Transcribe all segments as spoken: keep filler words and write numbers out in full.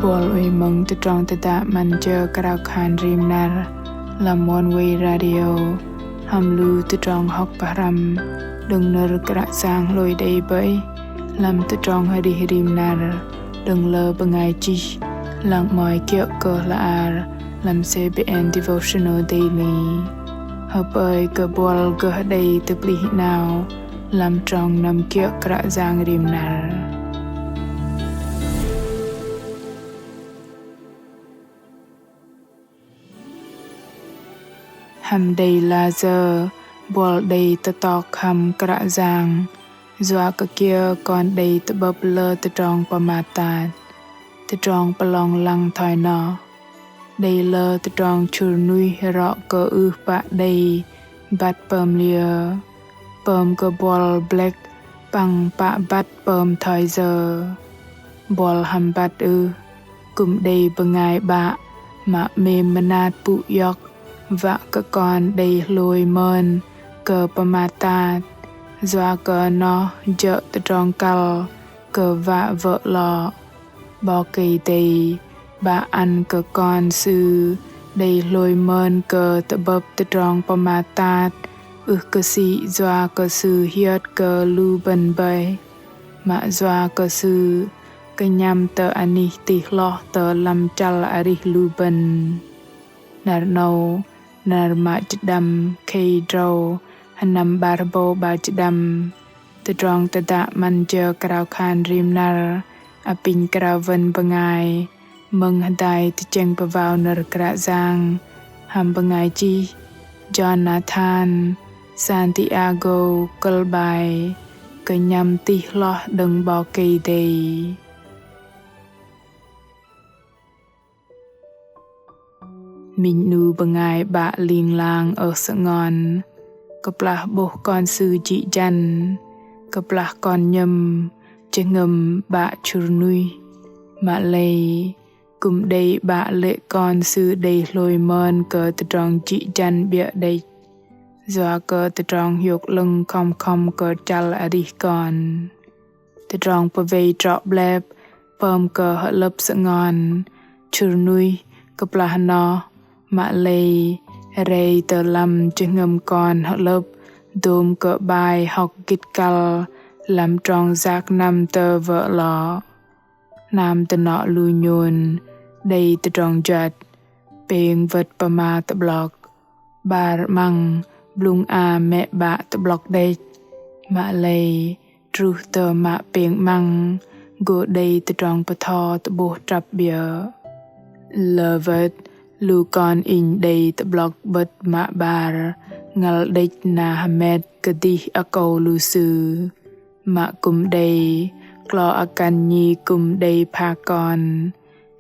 Buăl oei mơ̆ng tơdrong tơdă 'Măn Jơ Krao Khan Rim Năr lăm Oneway Radio hăm lu tơdrong hŏk pơhrăm đơ̆ng nơ̆r Kră Yang hlôi đei bơih lăm tơdrong arih rim năr đơ̆ng lơ bơngai chih lăng 'mơ̆i kiơ̆ kơ hla ar lăm CBN Devotional Daily. Hơpơi kơ buăl gơh đei tơplih 'nao lăm trong năm kiơ̆ Kră Yang rim năr. Hăm đei lah sơ̆ buăl đei tơtŏk hăm Kră Yang, yua kơ kiơ kon đei tơ'bơ̆p lơ tơdrong pơmat tat, tơdrong pơlong lăng thoi noh. Đei lơ tơdrong chŭr nuih rŏ kơ ưh pă đei băt pơm liơ, pơm kơ buăl blĕk păng pă băt pơm thoi yơ. Buăl hăm băt ưh, kư̆m đei bơngai 'bă mă 'mêm mơnat pŭ iŏk wă kơ kon đei hlôi mơn kơ pơmat tat, yua kơ noh jơ̆ tơdrong kăl kơ wă wơ̆ lŏ. 'Bok Kei-Dei 'bă ăn kơ kon Sư đei hlôi mơn kơ tơ'bơ̆p tơdrong pơmat tat ưh kơ sĭ yua kơ Sư hiơt kơ lu bơ̆n bơih, mă yua kơ Sư kơnhăm tơ anih tih hloh tơ lăm chăl arih lu bơ̆n. Năr 'nâu, năr mă jĭt đăm khei drâu, sơnăm 'bar hơbâu 'bar jĭt đăm. Tơdrong tơdă 'Măn Jơ Krao Khan Rim Năr apinh krao wơ̆n bơngai mơ̆ng hơdai tơchĕng pơwao nơ̆r Kră Yang hăm bơngai chih Jonathan Santiago, kơ̆l bai Kơnhăm tih hloh đơ̆ng 'Bok Kei-Dei. Minh 'nu bơngai 'bă ling lang ưh sơngon, kơplah 'bôh kon sư jĭ jăn, kơplah kon nhơ̆m jơhngơ̆m 'bă chŭr nuih. Mă lei kư̆m đei 'bă lê̆ kon sư đei hlôi mơn kơ tơdrong jĭ jăn 'biơ̆ đĕch, yua kơ tơdrong hiôk 'lơ̆ng khŏm khŏm kơ chăl arih kon. Tơdrong pơwei trŏ 'blep pơm kơ hơ'lơ̆p sơngon, chŭr nuih, kơplah noh, mă lei rei tơ lăm jơhngơ̆m kon hơ'lơ̆p dôm kơ 'bai hŏk gĭt kăl lăm trong yak năm tơ wơ̆ lŏ. Hnam dơnŏ lu nhôn đei tơdrong juăt, pêng wơ̆t pơma tơ'blŏk. 'Bar 'măng blŭng a mĕ 'bă tơ'blŏk đĕch. Mă lei truh tơ mă pêng 'măng gô đei tơdrong pơtho tơ'bôh trăp 'biơ̆. Lơ wơ̆t lu kon inh đei tơ'blŏk 'bơ̆t mă 'bar ngăl đĕch na hơmet kơdih akâu lu sư. Mă kư̆m đei klo akăn nhi kư̆m đei pha kon,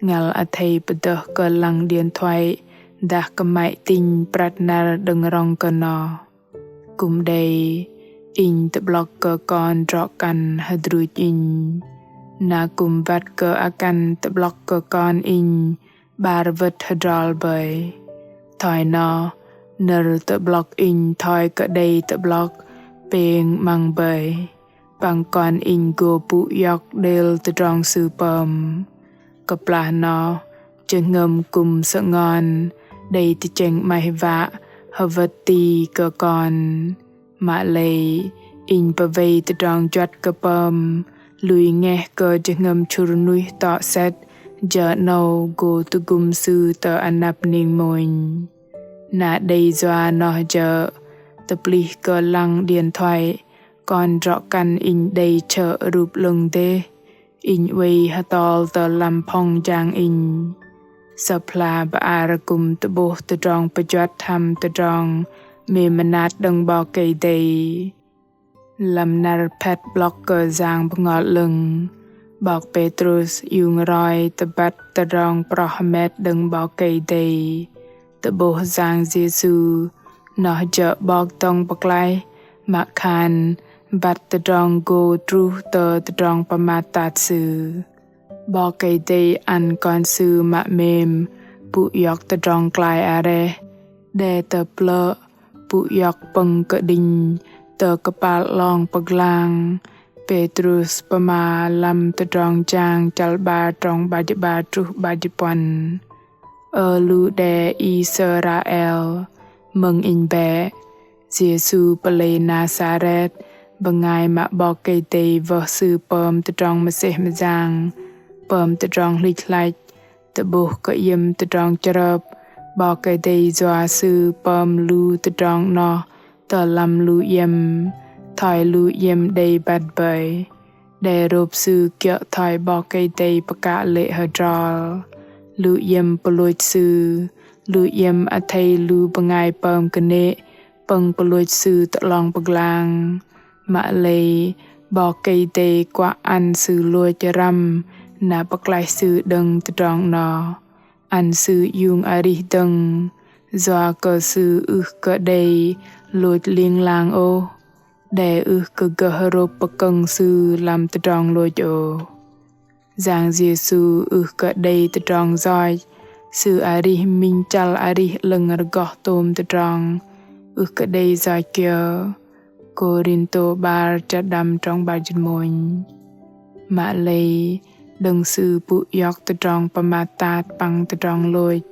ngăl athei pơdơh kơ lăng điện thoại dah kơ máy tính prăt năr đơ̆ng rŏng kơ noh. Kư̆m đei inh tơ'blŏk kơ kon drŏ kăn hơdruch inh, na kư̆m wăt kơ akăn tơ'blŏk kơ kon inh 'bar wơ̆t hơdrol bơih. Thoi noh, nơ̆r tơ'blŏk inh thoi kơ đei tơ'blŏk pêng 'măng bơih. Păng kon inh gô pŭ iŏk đêl tơdrong sư pơm. Kơplah noh, jơhngơ̆m kư̆m sơngon đei tơchĕng 'maih wă hơwơ̆t ti kơ kon. Mă lei inh pơwei tơdrong juăt kơ pơm, lui ngeh kơ jơhngơ̆m chŭr nuih tŏ sĕt jơ 'nâu gô tơgŭm sư tơ anăp ning mônh. Na đei yua noh jơ̆, tơplih kơ lăng điện thoại, kon drŏ kăn inh đei chơ̆ rup 'lơ̆ng dêh, inh oei hơtol tơ lăm phŏng jang inh. Sơ̆p hla bơar kư̆m tơ'bôh tơdrong pơjuăt hăm tơdrong 'mêm mơnat đơ̆ng 'Bok Kei-Dei. Lăm năr phĕt 'blŏk kơ Yang Bơhngol 'Lơ̆ng, 'bok Pêtrôs iung roi tơbăt tơdrong proh hơmet đơ̆ng 'Bok Kei-Dei. Tơ'bôh Yang Yêsu, noh jơ̆ 'Bok dŏng pơklaih, mă khan băt tơdrong gô truh tơ tơdrong pơmat tat Sư. 'Bok Kei-Dei ăn Kon Sư mă 'mêm pŭ iŏk tơdrong klai areh, đe tơ plơ̆, pŭ iŏk pơ̆ng kơđinh tơ kơpal 'long pơglang, Pêtrus pơma lăm tơdrong jang chăl 'bar trong 'bar jĭt 'bar truh 'bar jĭt puăn. Ơ lu đe Israel, mơ̆ng inh bĕ. Yêsu pơlei Nasaret, bơngai mă 'Bok Kei-Dei wơh sư pơm tơdrong mơsêh mơyang, pơm tơdrong hlĭch hlăch, tơ'bôh kơ iĕm tơdrong chrơp, 'Bok Kei-Dei yua sư pơm lu tơdrong 'noh tơ lăm lu iĕm, thoi lu iĕm đei băt bơih. Đe rôp sư kiơ̆ thoi 'Bok Kei-Dei pơkă lê̆ hơdrol. Lu iĕm pơlôch sư, lu iĕm athei lu bơngai pơm kơnê̆, pơ̆ng pơlôch sư tơ 'long pơglang. Mă lei, 'Bok Kei-Dei kuă ăn sư lôch răm, na pơklaih sư đơ̆ng tơdrong 'noh. Ăn sư iung arih dơ̆ng, yua kơ sư ưh kơ đei lôch ling lang ôh. Đe ưh kơ gơh rôp pơkơ̆ng sư lăm tơdrong lôch ôh. Yang Yêsu ưh kơ đei tơdrong yoch, sư arih minh chăl arih 'lơ̆ng rơgoh tôm tơdrong, ưh kơ đei yoch kiơ. Kôrintô 'bar chăl đăm trong 'bar jĭt mônh. Mă lei, đơ̆ng sư pŭ iŏk tơdrong pơmat tat păng tơdrong lôch,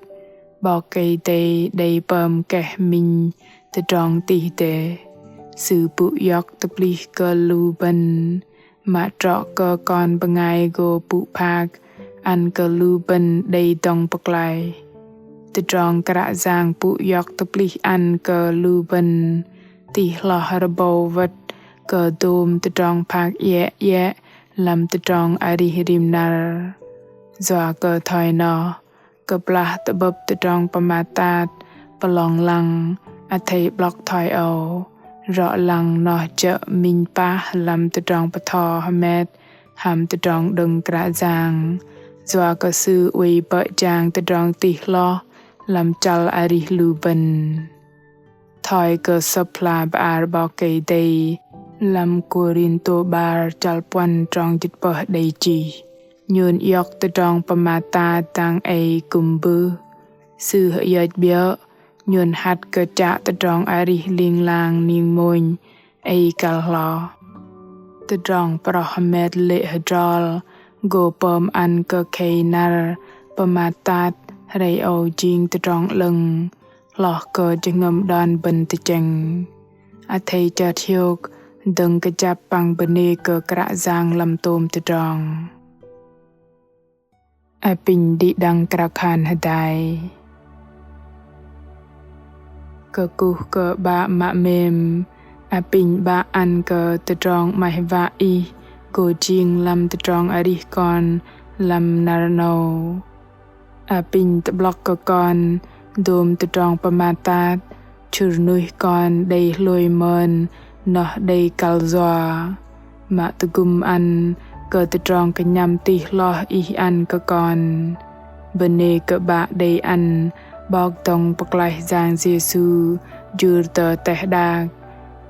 'Bok Kei-Dei đei pơm keh minh tơdrong tih dêh. Sư pŭ iŏk tơplih kơ lu bơ̆n, mă trŏ kơ kon bơngai gô pŭ phak ăn kơ lu bơ̆n đei dŏng pơklaih. Tơdrong Kră Yang pŭ iŏk tơplih ăn kơ lu bơ̆n tih hloh rơbâu wơ̆t kơ dôm tơdrong phak iĕ iĕ lăm tơdrong arih rim năr. Yua kơ thoi noh, kơplah tơ'bơ̆p tơdrong pơmat tat, pơlong lăng, athei 'blŏk thoi âu, rŏ lăng noh jơ̆ minh pah lăm tơdrong pơtho hơmet hăm tơdrong đơ̆ng Kră Yang, yua kơ Sư oei bơ̆ jang tơdrong tih hloh lăm chăl arih lu bơ̆n. Thoi kơ Sơ̆p hla bơar 'Bok Kei-Dei lăm Kôrintô 'bar chăl puăn trong jĭt pơh đei chih: Nhôn iŏk tơdrong pơmat tat dang ei kư̆m bưh. Sư hơiơch 'biơ̆, nhôn hăt kơ chă tơdrong arih ling lang ning mônh ei kăl hloh. Tơdrong pơrŏ hơmet lê̆ hơdrol gô pơm ăn kơ khei năr pơmat tat hrei âu jing tơdrong 'lơ̆ng hloh kơ jơhngơ̆m đon bơ̆n tơchĕng. Athei chơt hiôk dơ̆ng kơjăp păng bơnê kơ Kră Yang lăm tôm tơdrong. Apinh đĭ đăng krao khan hơdai. Kơkuh kơ 'Bă mă 'mêm, apinh 'Bă ăn kơ tơdrong 'maih wă Ih gô jing lăm tơdrong arih kon lăm năr 'nâu. Apinh tơ'blŏk kơ kon dôm tơdrong pơmat tat, chŭr nuih kon đei hlôi mơn noh đei kăl yua. Mă tơgŭm ăn kơ tơdrong kơnhăm tih hloh Ih ăn kơ kon. Bơnê kơ 'Bă đei ăn 'Bok dŏng pơklaih Yang Yêsu jur tơ teh đak.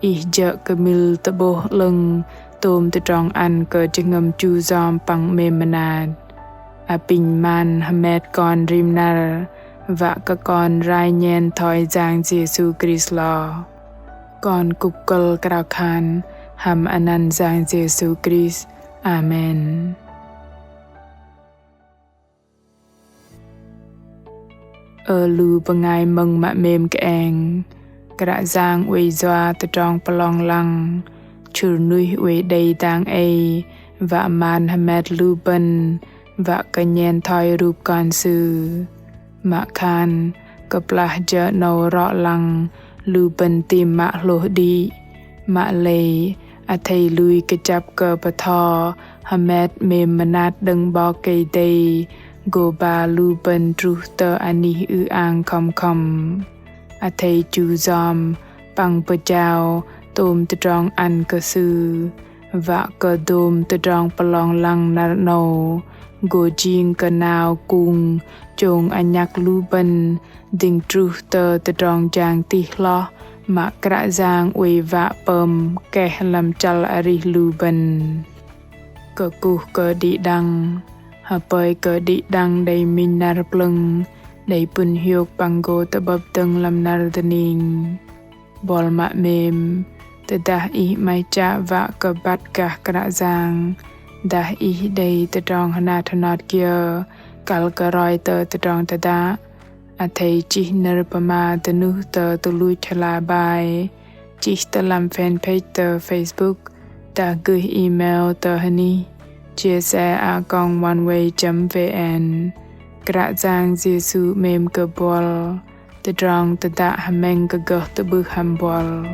Ih jơ̆ kơmil tơ'bôh 'lơ̆ng tôm tơdrong ăn kơ jơhngơ̆m chu yom păng 'mêm mơnat. Apinh man hơmet kon rim năr, wă kơ kon rai nhen thoi Yang Yêsu Krist hloh. Kon kŭp kơ̆l krao khan hăm anăn Yang Yêsu Krist. Amen. Ơ lu bơngai mơ̆ng mă 'mêm kơeng, Kră Yang oei yua tơdrong pơlong lăng, chŭr nuih oei đei dang ei, wă man hơmet lu bơ̆n, wă kơ nhen thoi rup Kon Sư. Mă khan, kơplah jơ 'nâu rŏ lăng, lu bơ̆n tam mă hlôh đĭ. Mă lei, athei lui kơjăp kơ bơtho, hơmet 'mêm mơnat đơ̆ng 'Bok Kei-Dei, gô ba lu bơ̆n truh tơ anih ư-ang khŏm khŏm. Athei chu yom, păng pơjao, tôm tơdrong ăn kơ Sư. Wă kơ dôm tơdrong pơlong lăng năr 'nâu, gô jing kơnao kung, chông anhăk lu bơ̆n, dĭng truh tơ tơdrong jang tih hloh, mă Kră Yang oei wă pơm keh lăm chăl arih lu bơ̆n. Kơkuh kơ đĭ đăng, hơpơi kơ đĭ đăng đei minh năr plơ̆ng, đei pŭn hiôk păng gô tơ'bơ̆p dơ̆ng lăm năr dơning. Buăl mă 'mêm, Tơdah ih 'maih chă wă kơ băt gah Kră Yang, dah ih đei tơdrong hơnat hơnot kiơ, kăl kơ roi tơ tơdrong tơdă, athei chih nơ̆r pơma dơnuh tơ tơluch hla bơar, chih tơ lăm fanpage tơ Facebook, dah gơih email tơ hơnih jsa a còng oneway chấm vn. Kră Yang Yêsu 'mêm kơ buăl. Tơdrong tơdă hơmĕng kơ gơh tơ'bưh hăm buăl.